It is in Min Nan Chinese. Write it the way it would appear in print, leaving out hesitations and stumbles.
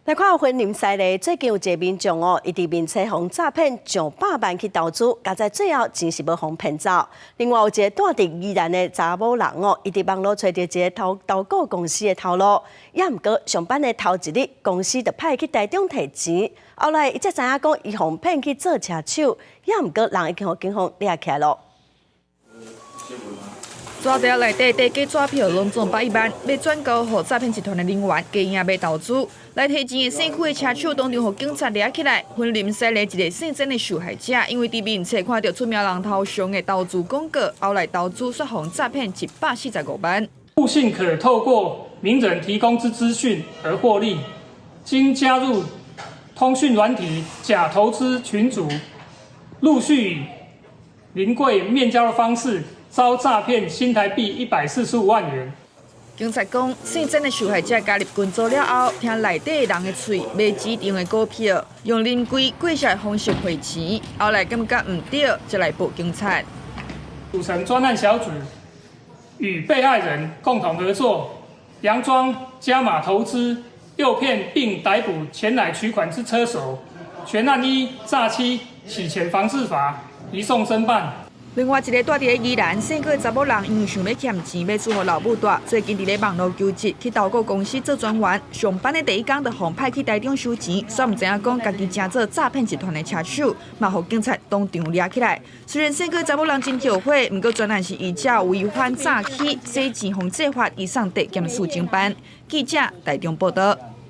來看雲林西螺，最近有一个民眾哦，伊佇面冊予詐騙上百萬去投資，佳哉最後錢是無予騙走。另外有一个蹛佇宜蘭的查某人哦，伊佇網路揣著一个投投顧公司的頭路，也毋過上班的頭一日，公司就派去台中提錢，後來伊才知影講伊予騙去做車手，也毋過人已經予警方掠起來囉。紙袋內底地價紙票攏總百一萬，欲轉交予詐騙集團的人員，加贏欲投資。來提錢的姓許的車手當場予警察掠起來。雲林西螺一个姓曾的受害者，因為佇面冊看著出名人頭上的投資廣告，後來投資煞予詐騙145萬。誤信可透過名人提供之資訊而獲利，經加入通訊軟體假投資群組，陸續以臨櫃面交的方式，遭詐騙新台幣145萬元。警察講，姓曾的受害者加入群組了後，聽內底人的喙買指定的股票，用臨櫃過數的方式匯錢，後來感覺毋對，才來報警察。組成專案小組，與被害人共同合作，佯裝加碼投資，誘騙並逮捕前來取款之車手，全案依詐欺洗錢防治法移送偵辦。另外一个蹛佇咧宜蘭姓郭的查某人，因為想欲儉錢欲厝予老母蹛，最近佇咧網路求職，去投顧公司做專員，上班的第一工就予派去台中收錢，煞毋知影講家己成做詐騙集團的車手，嘛予警察當場掠起來。雖然姓郭查某人真後悔，毋過專案是依照違反詐欺、洗錢防制法，移送地檢署偵辦。記者台中報道。